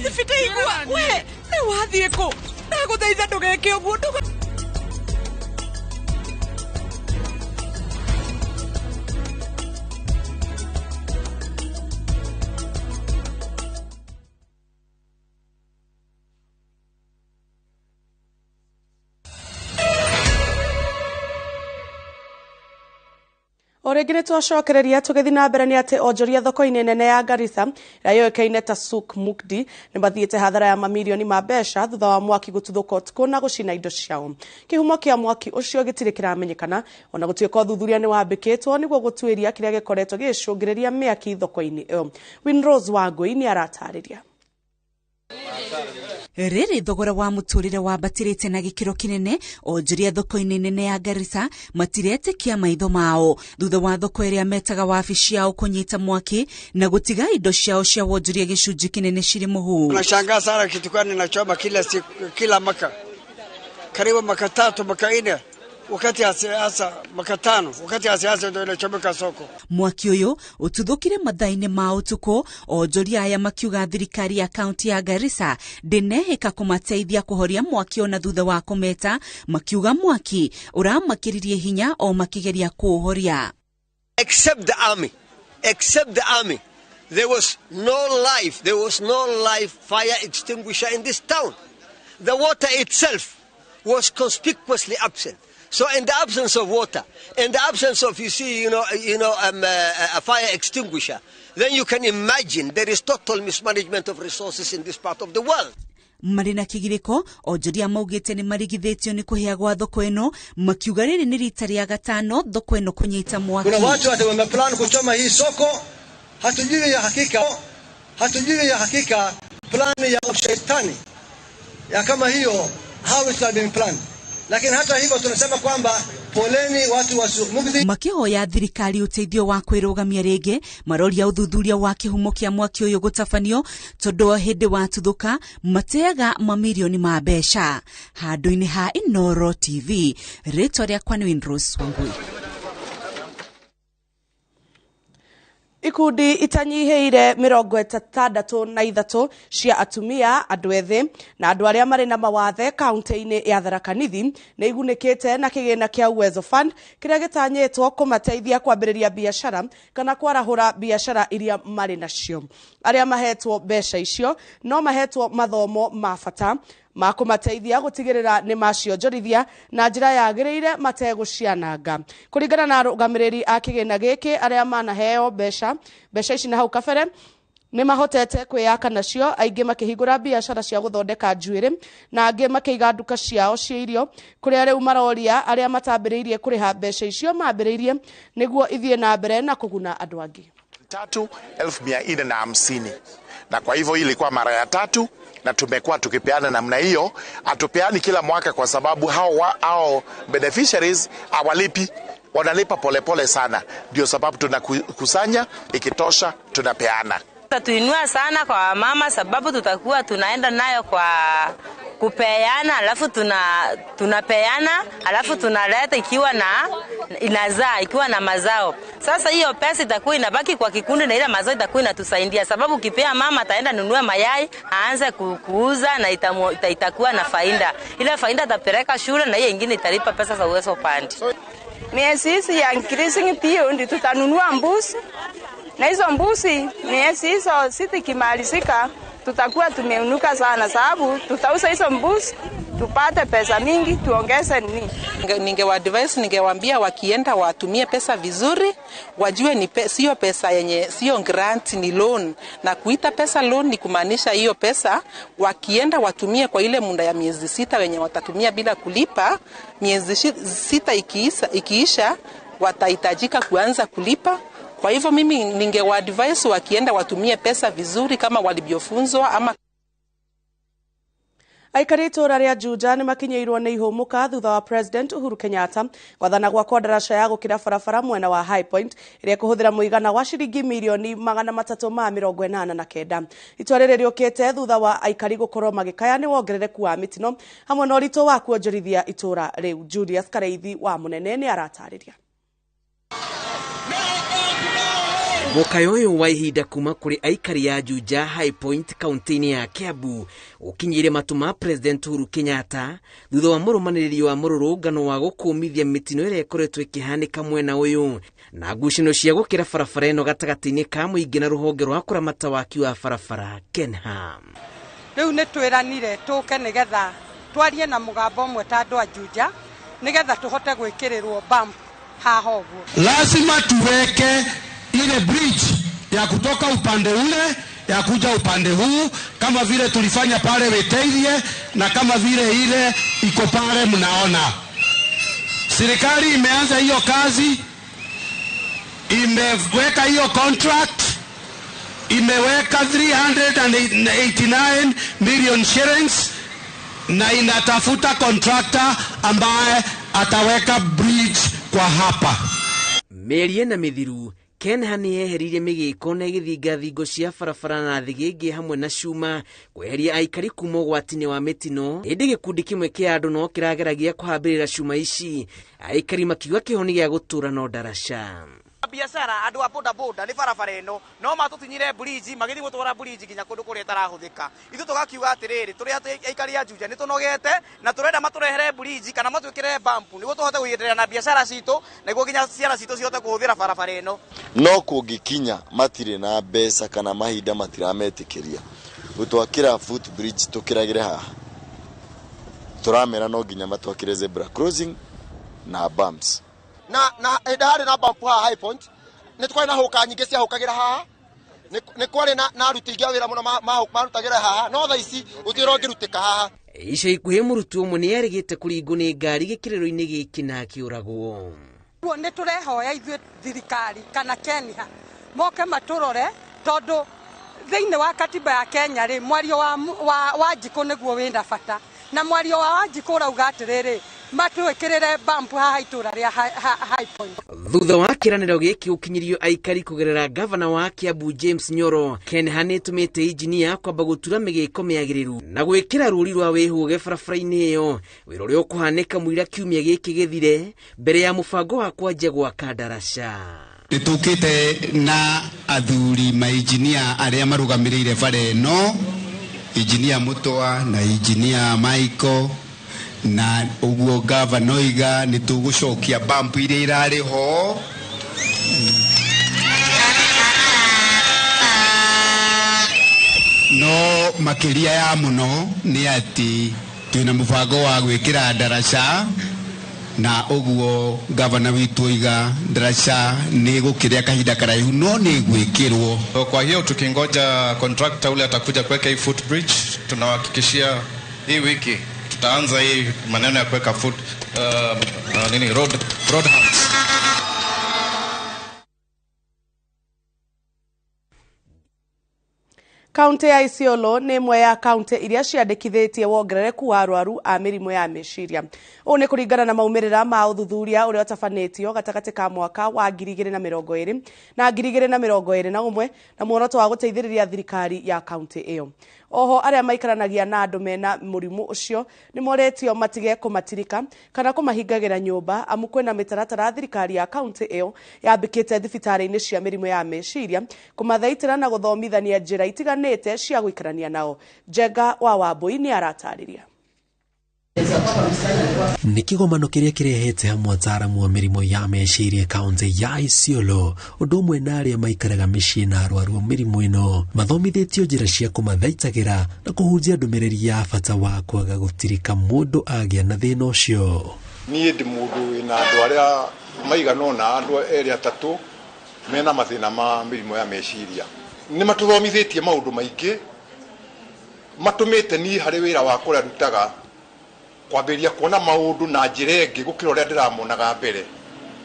Thibita igua we rĩu wathiĩ kũ? Ndagũthaitha ndũgeke ũguo ndũga. O rĩngĩ nĩ twacokereria tũgĩthiĩ na mbere nĩ atĩ onjoria thoko-inĩ nene ya Garissa ĩrĩa yũĩkaine ta Souk Mukdi nĩ mathiĩte hathara ya mamirioni ma mbeca thutha wa mwaki gũtuthũka ũtukũ na gũcina indo ciao. Kĩhumo kĩa mwaki ũcio gĩtirĩ kĩramenyekana ona gũtuĩka ũthuthuria nĩ wambĩkĩtwo nĩguo gũtuĩria kĩrĩa gĩkoretwo gĩgĩcũngĩrĩria mĩaki thoko-inĩ ĩyo. Winrose Wangui nĩ aratarĩria. Rĩrĩ thogora wa mũtũrĩre wambatĩrĩte na gĩkĩro kĩnene, onjoria thoko-inĩ nene ya Garissa matiretĩkia maitho mao thutha wa thoko ĩrĩa metaga wabici yao kũnyita mwaki na gũtiga indo ciao cia wonjoria gĩcunjĩ kĩnene cirĩ mũhu. Nashangaa sana kitu gani nachoma kila siku, kila maka karibu maka 3 maka 4 wakati ya siasa maka 5 wakati ya siasa ndio inachomeka soko. Mwaki ũyũ ũtuthũkire mathaa-inĩ ma ũtukũ, onjoria aya makiuga thirikari ya kaunti ya Garissa ndĩnehĩka kũmateithia kũhoria mwaki ona thutha wa kũmeta, makiuga mwaki ũramakĩririe hinya o makĩgeria kũũhoria. Except the army, except the army, there was no life, there was no live fire extinguisher in this town. The water itself was conspicuously absent. So in the absence of water, in the absence of, you see, a fire extinguisher, then you can imagine there is total mismanagement of resources in this part of the world. Marĩ na kĩgirĩko, onjoria maugĩte nĩ marigithĩtio nĩ kũhĩa gwa thoko ĩno, makiuga rĩrĩ nĩ rita rĩa gatano thoko ĩno kũnyita mwaki. Kuna watu ati wameplan kuchoma hii soko, hatujui ya hakika, hatujui ya hakika plani ya shetani ya kama hiyo, how it has been planned. Lakini hata hivyo tunasema kwamba poleni watu wa Souk Mukdi. Makĩhoya thirikari ũteithio wa kwĩrũgamia rĩngĩ, maroria ũthuthuria wa kĩhumo kĩa mwaki ũyũ gũtabanio tondũ o hĩndĩ watuthũka mateaga mamirioni ma mbeca. Handũ-inĩ ha Inooro TV, rĩtwa rĩakwa nĩ Winrose Wangui. Ikundi itanyihĩire 63 cia atumia, andũ ethĩ na andũ arĩa marĩ na mawathe kaunti-inĩ ya Tharaka Nithi nĩ igunĩkĩte na kĩgĩna kĩa Uwezo Fund kĩrĩa gĩtanyĩtwo kũmateithia kwambĩrĩria biacara kana kwarahũra biacara iria marĩ nacio. Arĩa mahetwo mbeca icio no mahetwo mathomo ma bata ma kũmateithia gũtigĩrĩra nĩ macionjorithia na njĩra yagĩrĩire mategũciananga. Kũringana na arũgamĩrĩri a kĩgĩna gĩkĩ arĩa manaheo mbeca ici na hau kabere nĩ mahotete kwĩyaka nacio, aingĩ makĩhingũra biacara cia gũthondeka njuĩrĩ na angĩ makĩiga nduka ciao cia irio, kũrĩa rĩu maroria arĩa matambĩrĩirie kũrĩha mbeca icio mambĩrĩirie nĩguo ithiĩ na mbere na kũguna andũ angĩ. 3,450, na kwa hivyo hii ilikuwa mara ya 3 na tumekuwa tukipeana namna hiyo. Hatupeani kila mwaka kwa sababu hao beneficiaries hawalipi, wanalipa polepole sana. Ndio sababu tunakusanya, ikitosha tunapeana. Tutatuinua sana kwa mama sababu tutakuwa tunaenda nayo kwa kupeana, alafu tunapeana, alafu tunaleta ikiwa na inazaa, ikiwa na mazao. Sasa hiyo pesa itakuwa inabaki kwa kikundi na ile mazao itakuwa inatusaidia, sababu ukipea mama ataenda nunua mayai, aanze kuuza na itakuwa na faida. Ile faida atapeleka shule na hiyo nyingine italipa pesa za Uwezo Fund. Miezi hizi ya increasing pia ndio tutanunua mbuzi. Na hizo mbuzi miezi hizo sita ikimalizika tutakuwa tumeunuka sana, sababu tutauza hizo mbuzi tupate pesa mingi tuongeze nini. Ningewa advise, ningewaambia wakienda watumie pesa vizuri, wajue ni sio pesa yenye, sio grant, ni loan. Na kuita pesa loan ni kumaanisha hiyo pesa wakienda watumie kwa ile muda ya miezi 6 wenye watatumia bila kulipa. Miezi 6 ikiisha watahitajika kuanza kulipa. Kwa hivyo mimi ningewa advise wakienda watumie pesa vizuri kama walivyofunzwa ama. Aikari itũũra rĩa Juja nĩ makinyĩirwo nĩ ihũmũka thutha wa President Uhuru Kenyatta gwathana gwakwo ndaraca ya gũkĩra barabara mwena wa High Point ĩrĩa ĩkũhũthĩra mũigana wa ciringi mirioni 389. Itua rĩrĩ rĩũkĩte thutha wa aikari gũkorwo magĩkaya nĩ wongerereku wa mĩtino hamwe na ũritũ wa kuonjorithia itũũra rĩu. Julius Kareithi wa Mũnene nĩ aratarĩria. Mũkayo ũyũ wa ihinda kuma kũrĩ aikari a Juja High Point kaunti-inĩ ya Kiambu ũkinyĩire matũ ma President Uhuru Kenyatta thutha wa mũrũmanĩrĩrio wa mũrũrũngano wa gũkũmithia mĩtino ĩrĩa ĩkoretwo ĩkĩhanĩka mwena ũyũ na ngucanio cia gũkĩra barabara ĩno gatagatĩ-inĩ ka mũingĩ na rũhonge rwa kũramata waki wa barabara Kenha. Rĩu nĩ twĩranire tũke nĩgetha twarie na mũgambo ũmwe ta andũ a Juja nĩgetha tũhote gwĩkĩrĩrwo bump haha ũguo. Lazima tuweke ile bridge ya kutoka upande ule ya kuja upande huu, kama vile tulifanya pale Witeithie na kama vile ile iko pale mnaona. Serikali imeanza hiyo kazi, imeweka hiyo contract, imeweka 389 million shillings na inatafuta contractor ambaye ataweka bridge kwa hapa. Mĩario na mĩthiru Kenha nĩ yeheririe mĩgĩko na ĩgĩthinga thingo cia barabara na thĩgĩngĩ hamwe na cuma kweheria aikari kuma ũgwati-inĩ wa mĩtino. Ĩndĩ gĩkundi kĩmwe kĩa andũ no kĩrageragia kũhambĩrĩra cuma ici, aikari makiuga kĩhoni gĩa gũtũra no ndaraca. Biacara andũ a boda boda nĩ barabara ĩno no matũtinyire bridge magĩthiĩ gũtwara bridge nginya kũndũ kũrĩa ĩtarahũthĩka. Ithuĩ tũgakiuga atĩrĩrĩ, tũrĩ aikari a Juja nĩ tũnogete na tũrenda matũrehere bridge kana matwĩkĩre bump nĩguo tũhote gũienderea na biacara citũ nĩguo nginya ciana citũ cihote kũhũthĩra barabara ĩno. No kũngĩkinya matirĩ na mbeca kana mahinda matirametĩkĩria gũtwakĩra foot bridge tũkĩragĩre haha, tũramera no nginya matwakĩre zebra crossing na bumps. Na hĩndĩ harĩ na bump haha High Point nĩ twarĩ na hũka nyingĩ ciahũkagĩra haha, nĩ kwarĩ na aruti aingĩ a wĩra mũno marutagĩra haha, no thaa ici gũtirĩ ũrĩa ũngĩrutĩka haha. Ica ikuhĩ mũrutwo ũmwe nĩ erĩgĩte kũringwo nĩ ngari gĩkĩrĩro-inĩ gĩkĩ na akĩũragwo. Ũguo nĩ tũrehoya ithuĩ thirikari kana Kenya moke matũrore, tondũ thĩinĩ wa katiba ya Kenya rĩ, mwario wa Wanjikũ nĩguo wĩna bata, na mwario wa Wanjikũ ũrauga atĩrĩrĩ, matwĩkĩrĩre bump haha itũra rĩa High Point. Thutha wa kĩranĩro gĩkĩ gũkinyĩrio aikari kũgerera gavana wa Kiambu James Nyoro, Kenha nĩ ĩtũmĩte injinia kwamba gũtura mĩgĩko mĩagĩrĩru na gwĩkĩra rũri rwa wĩhũge barabara-inĩ ĩyo, wĩra ũrĩa ũkũhanĩka mũira kiumia gĩkĩ gĩthire mbere ya mũbango wa kwanjia gwaka ndaraca. Nĩ tũkĩte na athuri mainjinia arĩa marũgamĩrĩire bara ĩno, injinia Mũtwa na injinia Michael, na ũguo gavana oiga nĩ tũgũcokia bump iria irarĩ ho. No makĩria ya mũno nĩ atĩ twĩna mũbango wa gwĩkĩra ndaraca, na ũguo gavana witũ oiga ndaraca nĩ gũkĩrĩa kahinda karaihu no nĩ gwĩkĩrwo. Kwa hiyo tukingoja contractor ule atakuja kuweka hii footbridge, tunawahakikishia hii wiki tutaanza hii maneno ya kuweka foot nini road humps. Kaunti ya Isiolo nĩ ĩmwe ya kaunti iria ciandĩkithĩtie wongerereku wa arwaru a mĩrimũ ya meciria. Ũũ nĩ kũringana na maumĩrĩra ma ũthuthuria ũrĩa ũtabanĩtio gatagatĩ ka mwaka wa 2020 na 2021 na muoroto wa gũteithĩrĩria thirikari ya kaunti ĩyo. Oho arĩa maikaranagia na andũ mena mũrimũ ũcio nĩ moretio matige kũmatirika kana kũmahingagĩra nyũmba, amu kwĩna mĩtaratara thirikari ya kaunti ĩyo yambĩkĩte thibitarĩ-inĩ cia mĩrimũ ya meciria kũmathaitĩra na gũthomithania njĩra itiganĩte cia gũikarania nao. Njenga wa Wambui nĩ aratarĩria. Nĩ kĩgomano kĩrĩa kĩrehete hamwe ataaramu a mĩrimũ ya meciria kaunti ya Isiolo, ũndũ ũmwe na arĩa maikaraga mĩciĩ na arwaru a mĩrimũ ĩno mathomithĩtio njĩra cia kũmathaitagĩra na kũhunjia ndũmĩrĩri ya bata wa kwaga gũtirika mũndũ agĩa na thĩna ũcio. Niĩ ndĩ mũndũ wĩna andũ arĩa maigana ũna, andũ erĩ atatũ mena mathĩna ma mĩrimũ ya meciria. Nĩ matũthomithĩtie maũndũ maingĩ matũmĩte niĩ harĩ wĩra wakwa ũrĩa ndutaga kwambĩrĩria kuona maũndũ na njĩra ĩngĩ gũkĩra ũrĩa ndĩramonaga mbere.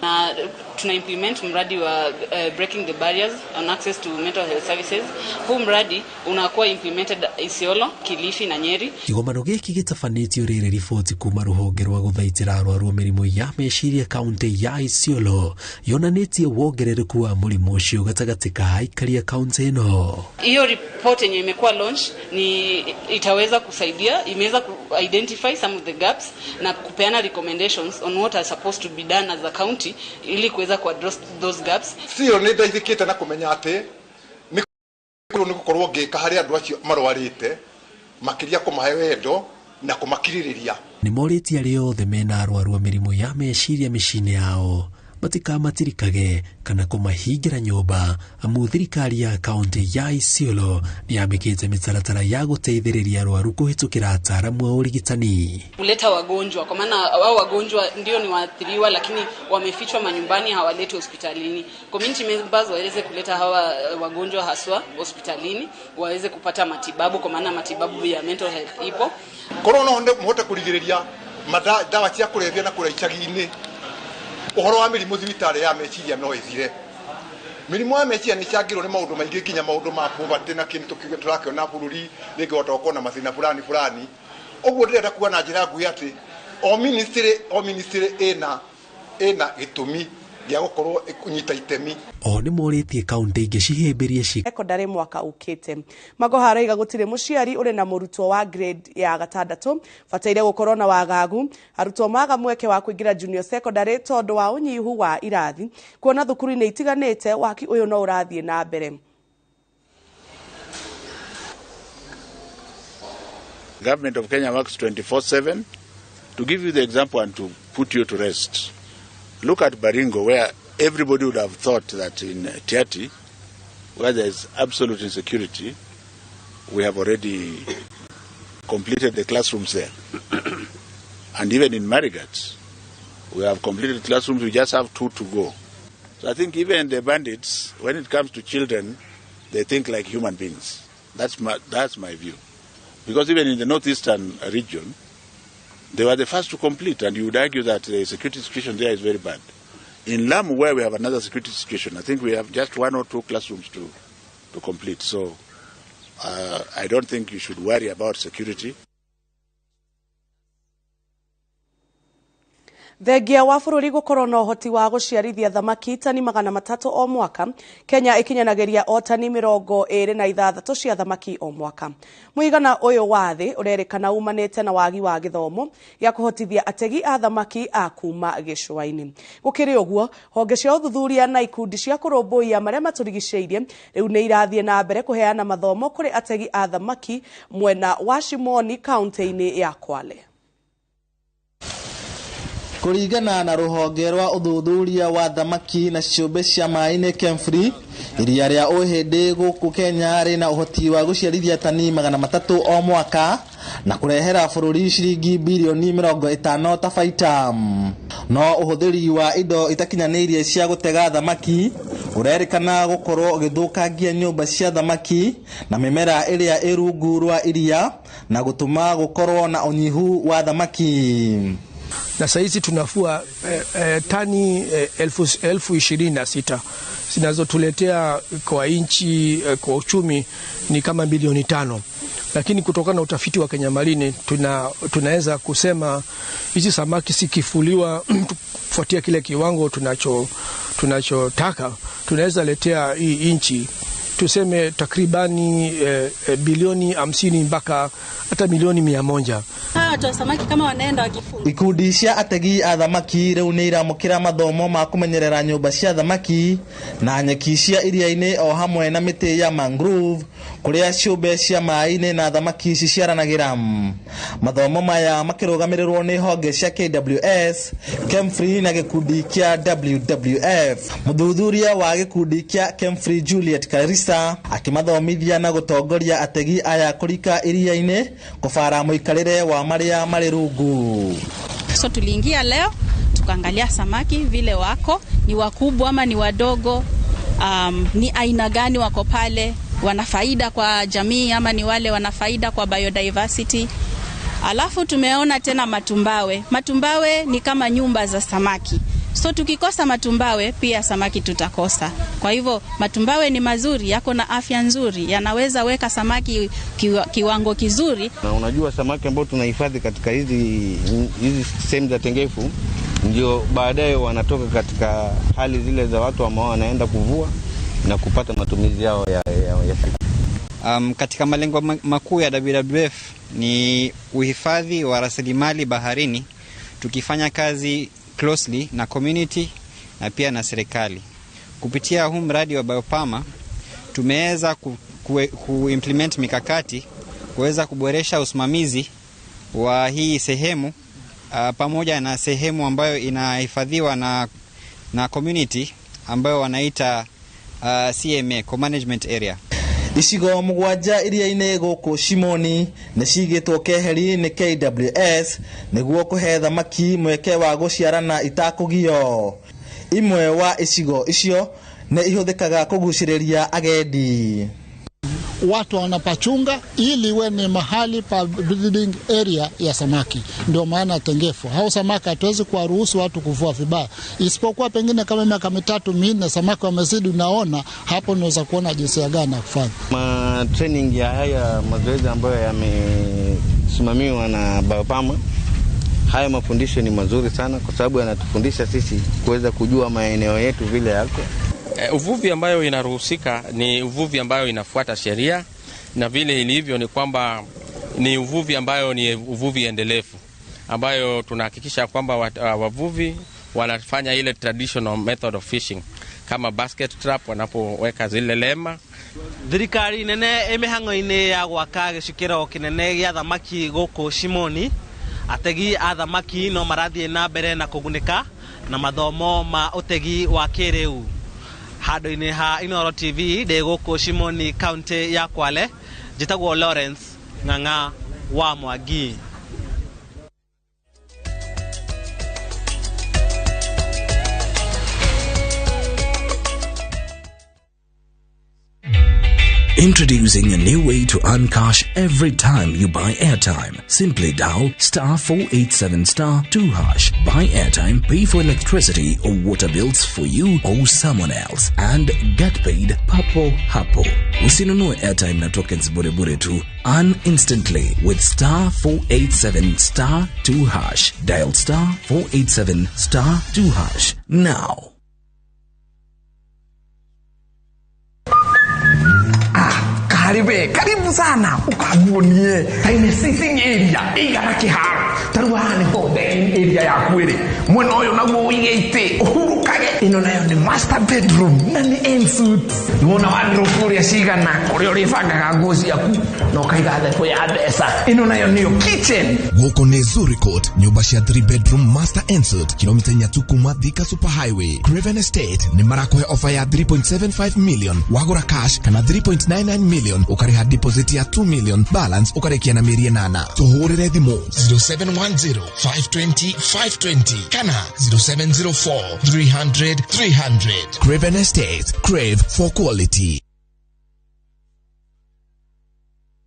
Na tuna implement mradi wa breaking the barriers on access to mental health services. Huu mradi unakuwa implemented Isiolo, Kilifi na Nyeri. Kigomano gĩkĩ gĩtabanĩtio rĩrĩ riboti kuma rũhonge rwa gũthaitĩra arwaru a mĩrimũ ya meciria kaunti ya Isiolo yonanĩtie wongerereku wa mũrimũ ũcio gatagatĩ ka aikari a kaunti ĩno. Hiyo report yenye imekuwa launch ni itaweza kusaidia, imeweza ku identify some of the gaps na kupeana recommendations on what are supposed to be done as a county ili kuweza Tutaweza ku address those gaps. Sio nĩ ndeithĩkĩte na kũmenya atĩ nĩ gũkorwo ngĩka harĩ andũ acio marwarĩte, makĩria kũmahe wendo na kũmakirĩrĩria. Nĩ morĩtie arĩa othe mena arwaru a mĩrimũ ya meciria mĩciĩ-inĩ yao matikamatirikage kana kũmahingĩra nyũmba, amu thirikari ya kaunti ya Isiolo nĩ yambĩkĩte mĩtaratara ya gũteithĩrĩria arwaru kũhĩtũkĩra ataaramu a ũrigitani. Kuleta wagonjwa, kwa maana wao wagonjwa ndio ni waathiriwa, lakini wamefichwa manyumbani, hawaletwi hospitalini. Community members waweze kuleta hawa wagonjwa haswa hospitalini waweze kupata matibabu, kwa maana matibabu ya mental health ipo. Korwo no muhote kurigiriria dawa cia kũrebia na kũrĩa icagi-inĩ, ũhoro wa mĩrimũ thibitarĩ ya meciria no ĩthire. Mĩrimũ ya meciria nĩ ĩcangĩrwo nĩ maũndũ maingĩ, nginya maũndũ ma poverty na kĩndũ tũrakĩona bũrũri rĩngĩ wahota gũkorwo na mathĩna fulani fulani. Ũguo ndĩrenda kuga na njĩra nguhĩ atĩ o ministry ĩna gĩtũmi gĩa gũkorwo ĩkũnyita itemi. O nĩ morĩtie kaunti ingĩ cihĩmbĩrie secondary mwaka ũkĩte. Magoha araiga gũtirĩ mũciari ũrĩ na mũrutwo wa grade ya gatandatũ bataire gũkorwo na wagagu. Arutwo maga mweke wa kũingĩra junior secondary tondũ wa ũnyihu wa irathi, kuona thukuru-inĩ itiganĩte waki ũyũ no ũrathiĩ na mbere. Government of Kenya works 24/7. To give you the example and to put you to rest, look at Baringo, where everybody would have thought that in Tiati, where there is absolute insecurity, we have already completed the classrooms there. And even in Marigat, we have completed classrooms, we just have 2 to go. So I think even the bandits, when it comes to children, they think like human beings. That's my view. Because even in the northeastern region, they were the first to complete, and you would argue that the security situation there is very bad. In Lamu, where we have another security situation, I think we have just 1 or 2 classrooms to complete. So I don't think you should worry about security. Thengia wa bũrũri gũkorwo na ũhoti wa gũciarithia thamaki tani 300 o mwaka, Kenya ĩkinyanagĩria o tani 26 cia thamaki o mwaka. Mũigana ũyũ wa thĩ ũrerĩkana umanĩte na wagi wa gĩthomo gĩa kũhotithia ategi a thamaki a kuma gĩcũa-inĩ. Gũkĩrĩ ũguo, honge cia ũthuthuria na ikundi cia kũrũmbũiya marĩa matũrigicĩirie rĩu nĩ irathiĩ na mbere kũheana mathomo kũrĩ ategi a thamaki mwena wa Shimoni kaunti-inĩ ya Kwale. Kũringana na rũhonge rwa ũthuthuria wa thamaki na ciũmbe cia maĩ-inĩ KEMFRI, iria rĩa Ũhĩndĩ gũkũ Kenya rĩna ũhoti wa gũciarithia tani 300 o mwaka na kũrehera bũrũri ciringi birioni 50 ta baita. No ũhũthĩri wa indo itakinyanĩirie cia gũtega thamaki ũrerĩkana gũkorwo ũgĩthũkangia nyũmba cia thamaki na mĩmera ĩrĩa ĩ rungu rwa iria na gũtũma gũkorwo na ũnyihu wa thamaki. Na saizi tunafua tani 26,000 zinazotuletea kwa inchi, kwa uchumi ni kama bilioni 5. Lakini kutokana na utafiti wa Kenya Marine tunaweza kusema hizi samaki sikifuliwa kufuatia kile kiwango tunachotaka, tunaweza letea hii inchi tuseme takribani bilioni 50 mpaka hata milioni 100. Hawa samaki kama wanaenda wakifunga. Ikundi cia ategi a thamaki riu ni iramukira mathomo ma kumenyerera nyumba cia thamaki na nyeki cia iria-inĩ o hamwe na mĩtĩ ya mangrove kuria ciũmbe cia maĩ-inĩ na thamaki ciciaranagĩra. Mathomo maya makĩrũgamĩrĩrwo nĩ honge cia KWS, KEMFRI na gĩkundi kĩa WWF. Mũthuthuria wa gĩkundi kĩa KEMFRI Juliet Karisa akĩmathomithia na gũtongoria ategi aya kũrika iria-inĩ kũbara mũikarĩre wa marĩa marĩ rungu. So tuliingia leo tukaangalia samaki vile wako, ni wakubwa ama ni wadogo, ni aina gani wako pale, wana faida kwa jamii ama ni wale wana faida kwa biodiversity. Alafu tumeona tena matumbawe. Matumbawe ni kama nyumba za samaki. So tukikosa matumbawe pia samaki tutakosa. Kwa hivyo matumbawe ni mazuri, yako na afya nzuri, yanaweza weka samaki kiwango kizuri. Na unajua samaki ambao tunahifadhi katika hizi sehemu za tengefu ndio baadaye wanatoka katika hali zile za watu ambao wanaenda kuvua na kupata matumizi yao ya siku. Katika malengo makuu ya WWF ni uhifadhi wa rasilimali baharini, tukifanya kazi closely na community na pia na serikali. Kupitia huu mradi wa Biopama tumeweza kuimplement mikakati kuweza kuboresha usimamizi wa hii sehemu pamoja na sehemu ambayo inahifadhiwa na community ambayo wanaita CMA, Co-Management Area. Icigo 7 iria-inĩ gũkũ Shimoni nĩ cigĩtwo keheri nĩ KWS nĩguo kũhe thamaki mweke wa gũciarana itakũgio. Imwe wa icigo icio nĩ ihũthĩkaga kũgucĩrĩria agendi. Watu wanapachunga ili iwe ni mahali pa breeding area ya samaki, ndio maana tengefu. Hao samaki hatuwezi kuwaruhusu watu kuvua vibaya, isipokuwa pengine kama miaka 3-4 samaki wamezidi, unaona hapo unaweza kuona jinsi ya gani kufanya. Ma training ya haya mazoezi ambayo yamesimamiwa na Biopama, haya mafundisho ni mazuri sana kwa sababu yanatufundisha sisi kuweza kujua maeneo yetu vile yako. Uvuvi ambayo inaruhusika ni uvuvi ambayo inafuata sheria, na vile ilivyo ni kwamba ni uvuvi ambayo ni uvuvi endelevu, ambayo tunahakikisha kwamba wavuvi wanafanya ile traditional method of fishing kama basket trap wanapoweka zile lema. Thirikari nene ĩmĩhang'o-inĩ ya gwaka gĩcukĩro kĩnene gĩa thamaki gũkũ Shimoni. Ategi a thamaki no marathiĩ na mbere na kũgunĩka na mathomo ma ũtegi wa kĩrĩu. Handũ-inĩ ha Inooro TV ndĩ gũkũ Shimoni kaunti ya Kwale, njĩtagwo Lawrence Ng'ang'a wa Mwangi. Introducing a new way to earn cash every time you buy airtime. Simply dial star 487 star 2 hash. Buy airtime, pay for electricity or water bills for you or someone else, and get paid papo hapo. Usinunue airtime na tokens bure bure tu. Earn instantly with star 487 star 2 hash. Dial star 487 star 2 hash now. Karibu, karibu sana ukaguonie taine sitting area igana kiharo taru haha niho dining area yaku ĩrĩ mwena ũyũ naguo ũige itĩ ũhurũkage ĩno nayo nĩ master bedroom na nĩ en suite nĩwona wardrobe ũrĩa cigana kũrĩa ũrĩbangaga nguo ciaku na ũkaiga thebũ ya mbeca ĩno nayo nĩyo kitchen. Gũkũ nĩ Zuri Court, nyũmba cia 3 bedroom master en suite kilomita 4 tu kuma Thika Super Highway. Craven Estate nĩ marakũhe offer ya 3.75 million wagũra cash kana 3.99 million ũkarĩha deposit ya 2 million balance ũkarĩkia na mĩeri 8. Tũhũrĩre thimũ 0710 520 520 kana 0704 300 300. Craven Estate, crave for quality.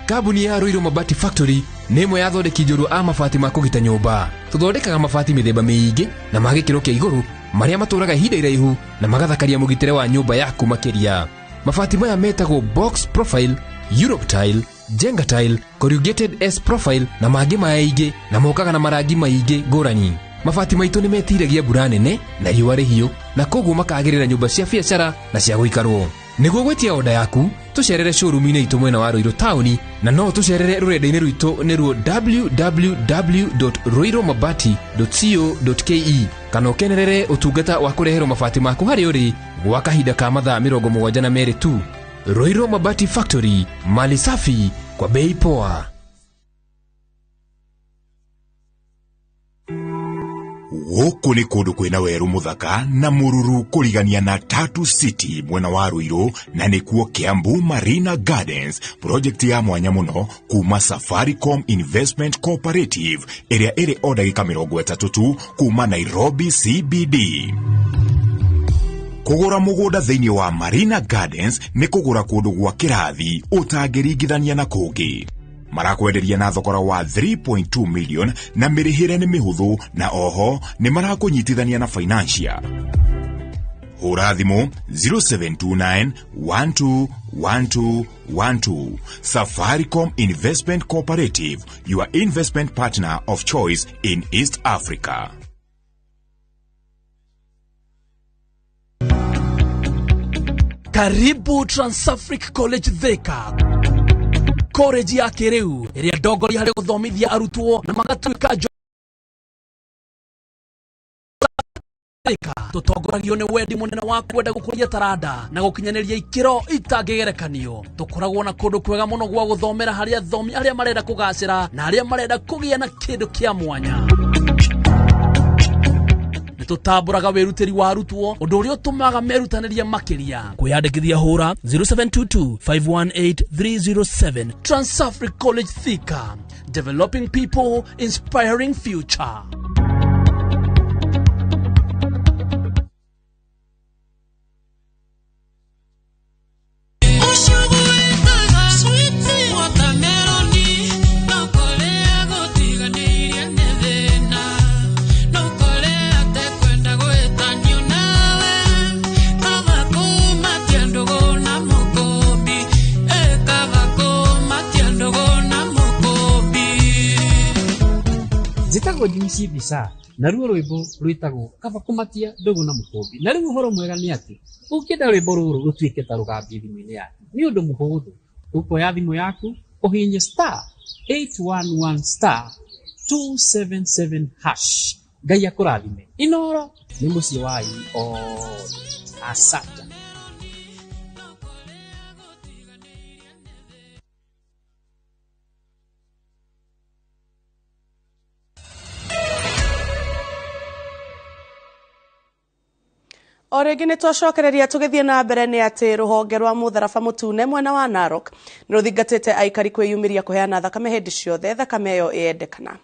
Kambuni ya Ruiru Mabati Factory nĩ ĩmwe ya athondeki njorua a mabati ma kũgita nyũmba. Tũthondekaga mabati mĩthemba mĩingĩ na ma gĩkĩro kĩa igũrũ marĩa matũraga ihinda iraihu na magathakaria mũgitĩre wa nyũmba yaku makĩria. Mabati maya metagwo box profile, Europe tile, Jenga tile, corrugated S profile na mangĩ maingĩ na mokaga na marangi maingĩ ngũrani. Mabati maitũ nĩ metiragia mbura nene na riũa rĩhiũ na koguo makagĩrĩra nyũmba cia biacara na cia gũikarwo. Nĩguo gwĩtia oda yaku tũcerere showroom-inĩ itũ mwena wa Ruiru taũni na no tũcerere rũrenda-inĩ rwitũ nĩruo www.ruirumabati.co.ke kana ũkenerere ũtungata wa kũreherwo mabati maku harĩa ũrĩ gwa kahinda ka mathaa 72 tu. Ruiru Mabati Factory, mali safi kwa bei poa. Gũkũ nĩ kũndũ kwĩna werũ mũthaka na mũruru kũrigania na Tatu City mwena wa Ruiru na nĩkuo Kiambu Marina Gardens, project ya mwanya mũno kuma Safaricom Investment Cooperative ĩrĩa ĩrĩ o ndagĩka 30 tu kuma Nairobi CBD. Kũgũra mũgũnda thĩinĩ wa Marina Gardens nĩ kũgũra kũndũ gwa kĩrathi ũtangĩringithania na kũngĩ. Marakwenderia na thogora wa 3.2 million na mĩrĩhĩre nĩ mĩhũthũ na oho nĩ marakũnyitithania na financier. Hũra thimũ 0729 12 12 12. Safaricom Investment Cooperative, your investment partner of choice in East Africa. Karibu Transafric College Thika, college ya kĩrĩu ĩrĩa ndongoria harĩ gũthomithia arutwo na magatuĩka Thika tũtongoragio nĩ wendi mũnene wa kwenda gũkũria taranda na gũkinyanĩria ikĩro itangĩgerekanio. Tũkoragwo na kũndũ kwega mũno gwa gũthomera harĩa athomi arĩa marenda kũgacĩra na arĩa marenda kũgĩa na kĩndũ kĩa mwanya. Nĩtũtambũraga wĩrutĩri wa arutwo, ũndũ ũrĩa ũtũmaga merutanĩrie makĩria. Kwĩyandĩkithia hũra 0722 518 307. Transafric College Thika, developing people, inspiring future. Njĩtagwo Jimmy Bisa na ruo rwĩmbo rwĩtagwo kaba kũmatia ndũgũ na mũkũmbi. Na rĩu ũhoro mwega nĩ atĩ ũngĩenda rwĩmbo rũrũ rũtuĩke ta rũgambie thimũ-inĩ yaku nĩ ũndũ mũhũthũ. Ũkuoya thimũ yaku ũhihinye star 811 star 277 hash. Ngai akũrathime. Inoro nĩ mũciĩ wa aini othe. Asante. O rĩngĩ nĩ twacokereria tũgĩthiĩ na mbere nĩ atĩ rũhonge rwa mũtharaba mũtune mwena wa Narok nĩ rũthingatĩte aikari kwĩyumĩria kũheana thakame hĩndĩ ciothe thakame ĩyo ĩyendekana.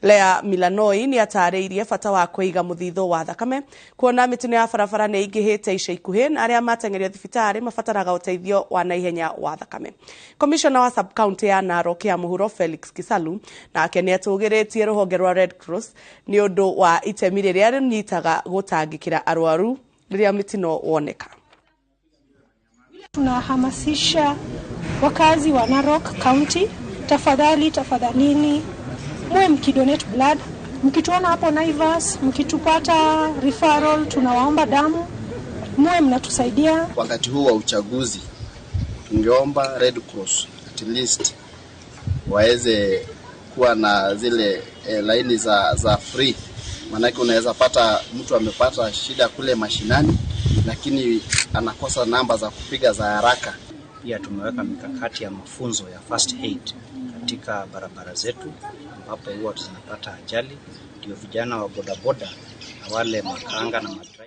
Lea Milanoi nĩ atarĩirie bata wa kũiga mũthithũ wa thakame kuona mĩtino ya barabara nĩ ĩingĩhĩte ica ikuhĩ na arĩa mateng'erio thibitarĩ mabataraga ũteithio wa naihenya wa thakame. Komishona wa sub county ya Narok ya mũhuro Felix Kisalu nake nĩ atũgĩrĩtie rũhonge rwa Red Cross nĩ ũndũ wa itemi rĩrĩa rũnyitaga gũtangĩkĩra arwaru rĩrĩa mĩtino woneka. Tunahamasisha wakazi wa Narok County, tafadhali tafadhalini muwe mkidonate blood. Mkituona hapo Naivas, mkitupata referral, tunawaomba damu, muwe mnatusaidia. Wakati huu wa uchaguzi tungeomba Red Cross at least waweze kuwa na zile laini za free. Manake unaweza pata mtu amepata shida kule mashinani lakini anakosa namba za kupiga za haraka. Pia tumeweka mikakati ya mafunzo ya first aid katika barabara zetu ambapo huwa tunapata ajali, ndio vijana wa bodaboda na wale makanga na madriver.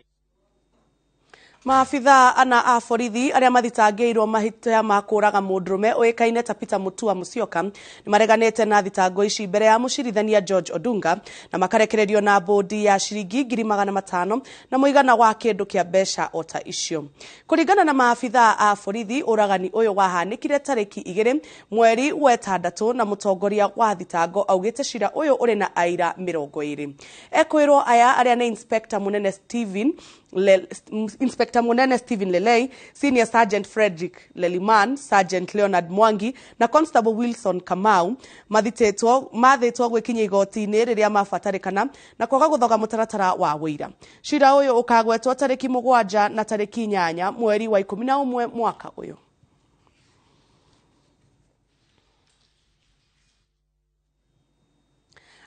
Maabithaa ana a borithi arĩa mathitangĩirwo mahĩtia ma kũũraga mũndũrũme ũĩkaine ta Peter Mutua Musyoka nĩ mareganĩte na thitango ici mbere ya mũcirithania George Odunga na makarekererio na bũndi ya ciringi 500,000 na mũigana wa kĩndũ kĩa mbeca o ta icio. Kũringana na maabithaa a borithi, ũragani ũyũ wahanĩkire tarĩki 2 mweri wa 6 na mũtongoria wa thitango augĩte cira ũyũ ũrĩ na aira 20. Ekwĩrwo aya arĩa nĩ Inspector Munene Stephen Lelei, Senior Sergeant Frederick Leliman, Sergeant Leonard Mwangi na Constable Wilson Kamau mathĩtwo gwĩkinyia igoti-inĩ rĩrĩa mabatarĩkana na kwaga gũthoga mũtaratara wa wũira. Cira ũyũ ũkagwetwo tarĩki 7 na tarĩki 8 mweri wa 11 mwaka ũyũ.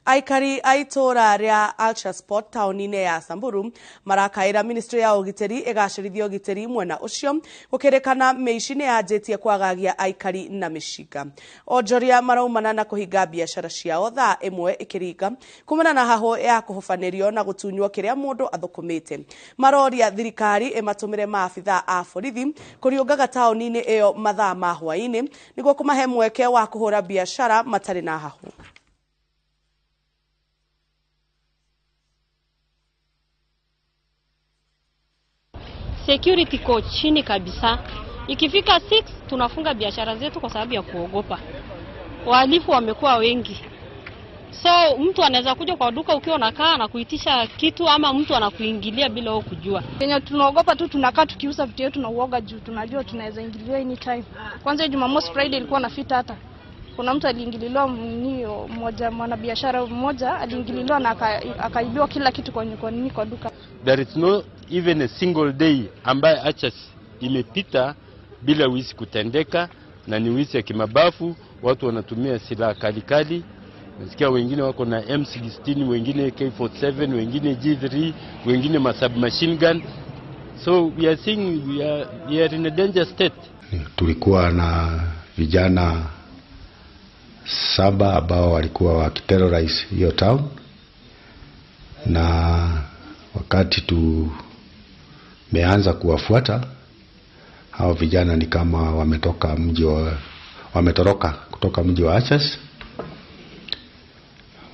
Aikari a itũũra rĩa Ultrasport taũni-inĩ ya Samburu marakaĩra ministry ya ũgitĩri ĩgacĩrithia ũgitĩri mwena ũcio gũkĩrĩkana mĩici nĩ yanjĩtie kwagagia aikari na mĩcinga. Onjoria maraumana na kũhinga biacara ciao thaa 1 ĩkĩringa kumana na hahũ ya kũhobanĩrio na gũtunywo kĩrĩa mũndũ athũkũmĩte. Maroria thirikari ĩmatũmĩre maabithaa a borithi kũriũngaga taũni-inĩ ĩyo mathaa ma hwaĩ-inĩ nĩguo kũmahe mweke wa kũhũra biacara matarĩ na hahũ. Security iko chini kabisa. Ikifika 6 tunafunga biashara zetu kwa sababu ya kuogopa. Wahalifu wamekuwa wengi. So mtu anaweza kuja kwa duka ukiwa unakaa na kuitisha kitu ama mtu anakuingilia bila wewe kujua. Kenya tunaogopa tu, tunakaa tukiuza vitu yetu na uoga juu tunajua tunaweza ingiliwa anytime. Kwanza Jumamosi Friday ilikuwa na fita hata. Kuna mtu aliingililiwa mnio mmoja, mwanabiashara mmoja aliingililiwa na akaibiwa kila kitu kwa duka. There is no even a single day ambaye Achas imepita bila wizi kutendeka, na ni wizi ya kimabafu. Watu wanatumia silaha kalikali Nasikia wengine wako na M16, wengine K47, wengine G3, wengine masubmachine gun. So we are seeing we are in a danger state. Tulikuwa na vijana 7 ambao walikuwa wakiterrorize hiyo town, na wakati tumeanza kuwafuata hao vijana ni kama wametoka mji wa, wametoroka kutoka mji wa Achas.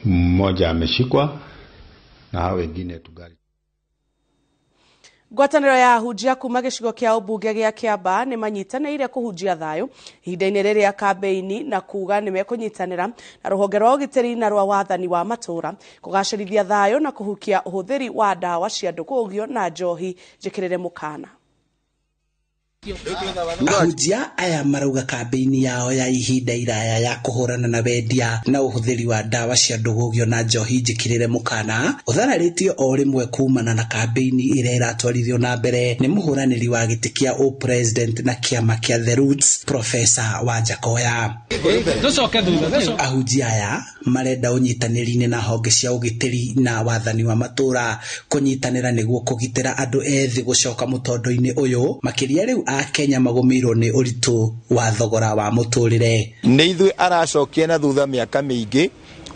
Mmoja ameshikwa na hao wengine tugari. Ngwatanĩro ya ahunjia kuma gĩcigo kĩa ũmbunge gĩa Kĩambaa nĩ manyitanĩire kũhunjia thayũ ihinda-inĩ rĩrĩa kambĩini na kuga nĩ mekũnyitanĩra na rũhonge rwa ũgitĩri na rwa wathani wa matũũra kũgacĩrithia thayũ na kũhukia ũhũthĩri wa ndawa cia ndũgũgio na njohi njĩkĩrĩre mũkana. Ahunjia aya marauga kambĩini yao ya ihinda iraya ya kũhũrana na wendia na ũhũthĩri wa ndawa cia ndũgũgio na njohi njĩkĩrĩre mũkana ũthararĩtio o rĩmwe kumana na kambĩini ĩrĩa ĩratwarithio na mbere nĩ mũhũranĩri wa gĩtĩ kĩa ũpresident na kĩama kĩa The Roots Profesa Wajackoyah. Ahunjia aya marenda ũnyitanĩri-inĩ na honge cia ũgitĩri na wathani wa matũũra kũnyitanĩra nĩguo kũgitĩra andũ ethĩ gũcoka mũtondo-inĩ ũyũ makĩria rĩu a Kenya magũmĩirwo nĩ ũritũ wa thogora wa mũtũrĩre. Nĩ ithuĩ aracokia na thutha mĩaka mĩingĩ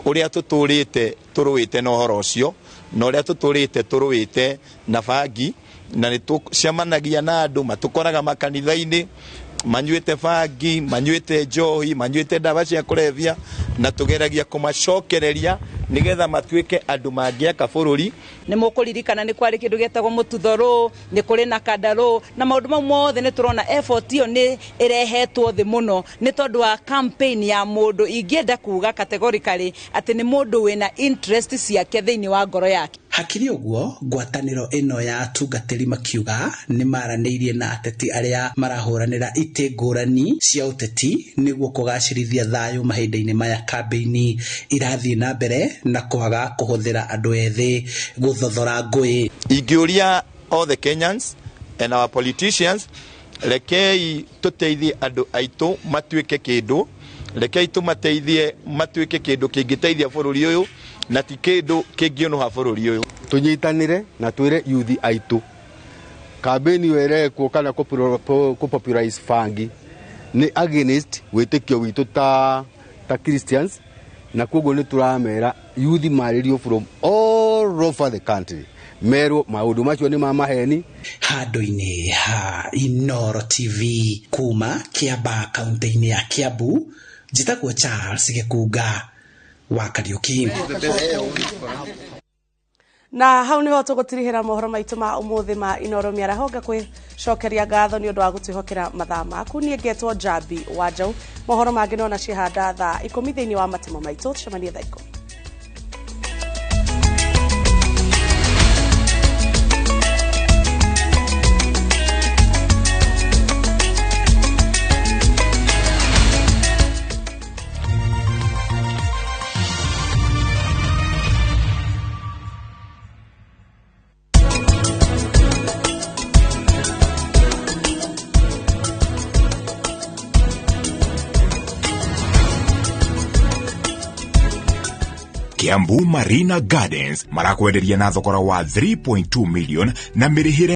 ũrĩa tũtũrĩte tũrũĩte na ũhoro ũcio na ũrĩa tũtũrĩte tũrũĩte na bangi, na nĩ tũcemanagia na andũ matũkoraga makanitha-inĩ manyuĩte bangi, manyuĩte njohi, manyuĩte ndawa cia kũrebia, na tũgeragia kũmacokereria nĩgetha matuĩke andũ mangĩaka bũrũri. Nĩ mũkũririkana nĩ kwarĩ kĩndũ gĩetagwo mũtuthorũ, nĩ kũrĩ na kandarũ, na maũndũ mau mothe nĩ tũrona effort ĩyo nĩ ĩrehetwo thĩ mũno nĩ tondũ wa campaign ya mũndũ ingĩenda kuga categorically atĩ nĩ mũndũ wĩna interest ciake thĩinĩ wa ngoro yake. Hakĩrĩ ũguo ngwatanĩro ĩno ya atungatĩri makiuga nĩ maranĩirie na ateti arĩa marahũranĩra itĩ ngũrani cia ũteti nĩguo kũgacĩrithia thayũ mahinda-inĩ maya kambĩini irathiĩ na mbere na kwaga kũhũthĩra andũ ethĩ gũthothora ngũĩ. Ingĩũria all the Kenyans and our politicians, rekei tũteithie andũ aitũ matuĩke kĩndũ, rekei tũmateithie matuĩke kĩndũ kĩngĩteithia bũrũri ũyũ na ti kĩndũ kĩngĩũnũha bũrũri ũyũ. Tũnyitanĩre na twĩre youth aitũ kambĩini ĩyo ĩrekwo kana kũ-popularize bangi nĩ against wĩtĩkio witũ ta Christians, na koguo nĩ tũramera youth marĩrio from all over the country merwo maũndũ macio nĩ ma maheni. Handũ-inĩ ha Inooro TV kuma Kĩambaa kaunti-inĩ ya Kiambu, njĩtagwo Charles Gĩkunga wa Kariuki. Na hau niho tũgũtirihĩra mohoro maitũ ma ũmũthĩ ma Inooro mĩaraho. Ngakũcokeria ngatho nĩ ũndũ wa gũtwĩhokera mathaa maku. Niĩ ngetwo Njambi wa Njaũ. Mohoro mangĩ nona ciĩhanda thaa 10 thĩinĩ wa matemo maitũ. Tũcemanie thaa 10. Kiambu Marina Gardens marakwenderia na thogora wa 3.2 million na mĩrĩhĩre